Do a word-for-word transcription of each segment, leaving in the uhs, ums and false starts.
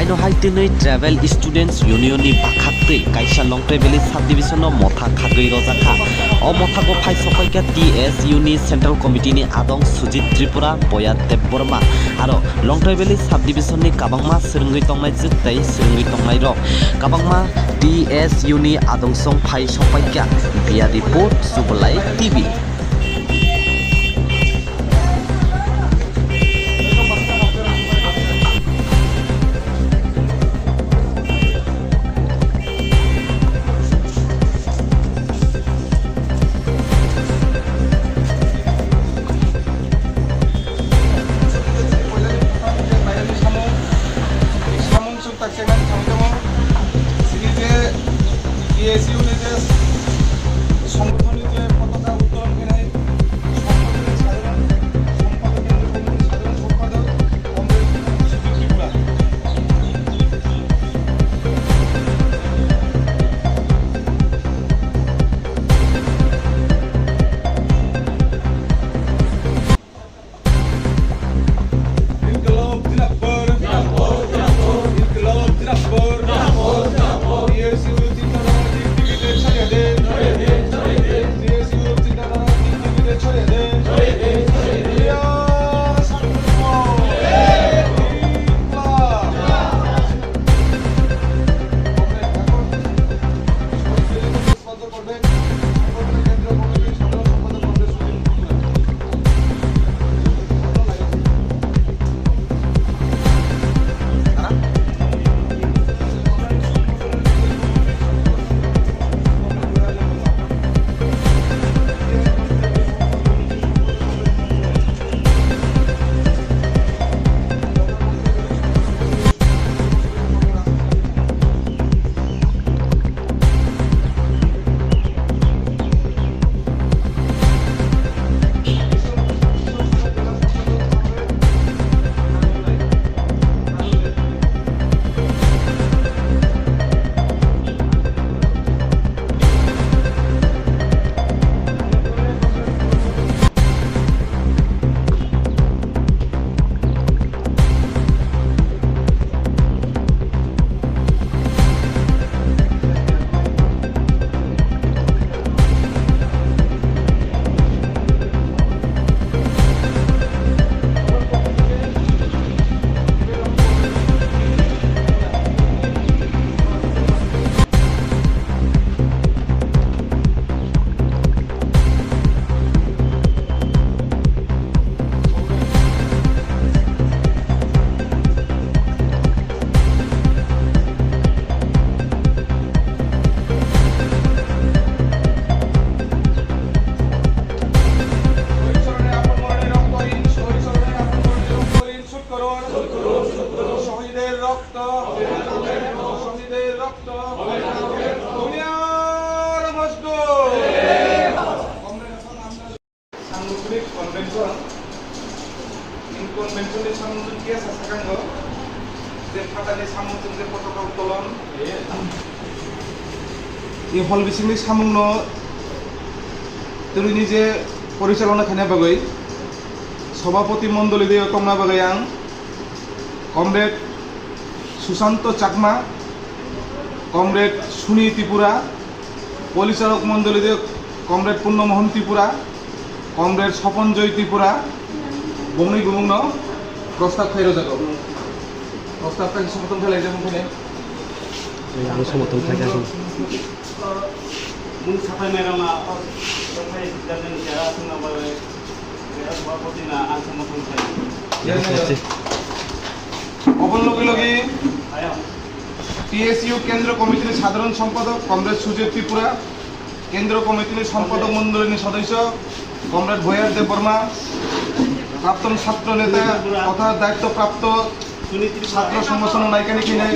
No hai twnwi Tribal Students Union ni bakhaktwi kaisa Longtrai Valley Subdivision no motha khagwi rojakha. O mothago phai sokpaikha T S U ni Central Committee ni adong Sujit Tripura, Boyat Debbarma, aro Longtrai Valley Subdivision ni kabangma swrwngwi tongnai jwk tei swrwngwi tongnai rok. Kabangma T S U ni adong song phai sokpaikha. Biyadi Put Sublai T V. Samung chwng tak chengmani thangwi tongo. Chini je T S U ni je songothon ni je potoka uttoron khenai, songothon ni sadharon sompado, kendro komiti ni sadharon sompado, Comrade Sujit Tripura. Inkılap Dinapur. Inkılap Dinapur. T S U Chinta Dhara Dikdigi de Chhariya De. T S U Chinta Dhara Dikdigi de Chhariya De. Inkılap. শহীদের রক্ত, শহীদের রক্ত, দুনিয়ার মজদুর। সাংগঠনিক কনভেনশন, এই কনভেনশনের সামনে কি আছে সেখানে যে ফাটানি সামনে যে পতাকা উত্তোলন, এই হল বিসিংনি সামনে তৈরি যে পরিচালনা খানে বাগৈ সভাপতি মণ্ডলী দিয়ে তংনা বাগৈ আং কমরেড সুশান্ত চাকমা, কমরেড সুনি ত্রিপুরা, পরিচালক মণ্ডলীতে কমরেড পূর্ণমোহন ত্রিপুরা, কমরেড স্বপনজয় ত্রিপুরা, বংনি গুমুংনো প্রস্তাব খাই রোজাগো। প্রস্তাব খাই সমর্থন খাই লাইজাম খাই। এই, আমি সমর্থন খাই যাবো। Mung sapai mai rama, sapai jajan jara sung na bai, jara sopati na ang samotong khai. Yes, yes. Obon logi logi, Ayam. T S U কেন্দ্র কমিটির সাধারণ সম্পাদক কমরেড সুজিত ত্রিপুরা, কেন্দ্র কমিটির সম্পাদক মণ্ডলীর সদস্য কমরেড ভয়ার দেব বর্মা, প্রাক্তন ছাত্র নেতা তথা দায়িত্বপ্রাপ্ত ছাত্র সংগঠন নাইকানি কিনে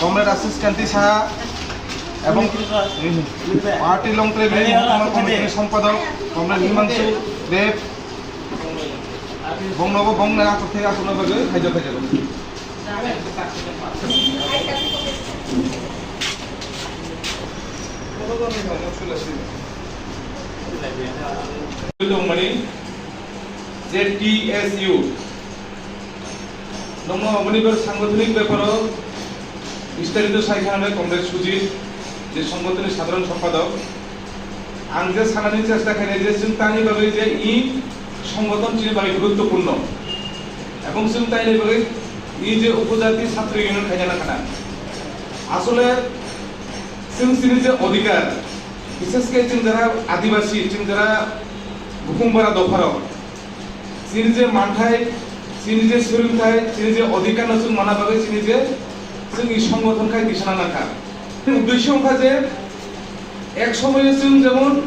কমরেড আশিস কান্তি সাহা এবং পার্টি লং ট্রেভেলিং মহকুমা কমিটির সম্পাদক কমরেড হিমাংশু দেব, বংনব বংনা আচর থেকে আসলে খাইজ খাইজ। Tongmani je T S U Tongmo oboni bar sangothonik beparo bistarito sai khana comrade Sujit, je songothonik sadharon sompadak. Ang je sanani chesta khainai je chwng tani bagwi je i songothon chini bagwi guruttopurno. Ebong chwng tani bagwi i je upojati chhatro union khaina khana. Asole chwng chini je odhikar, bishesh khe chwng jara adibasi, chwng jara bukhung bara dopharok, chini je manthai, chini je swrwngthai, chini je odhikar no chwng mana bagwi chini je chwng i songothon khai tisana nangkha. Uddesho wngkha je ek somoyo chwng jemon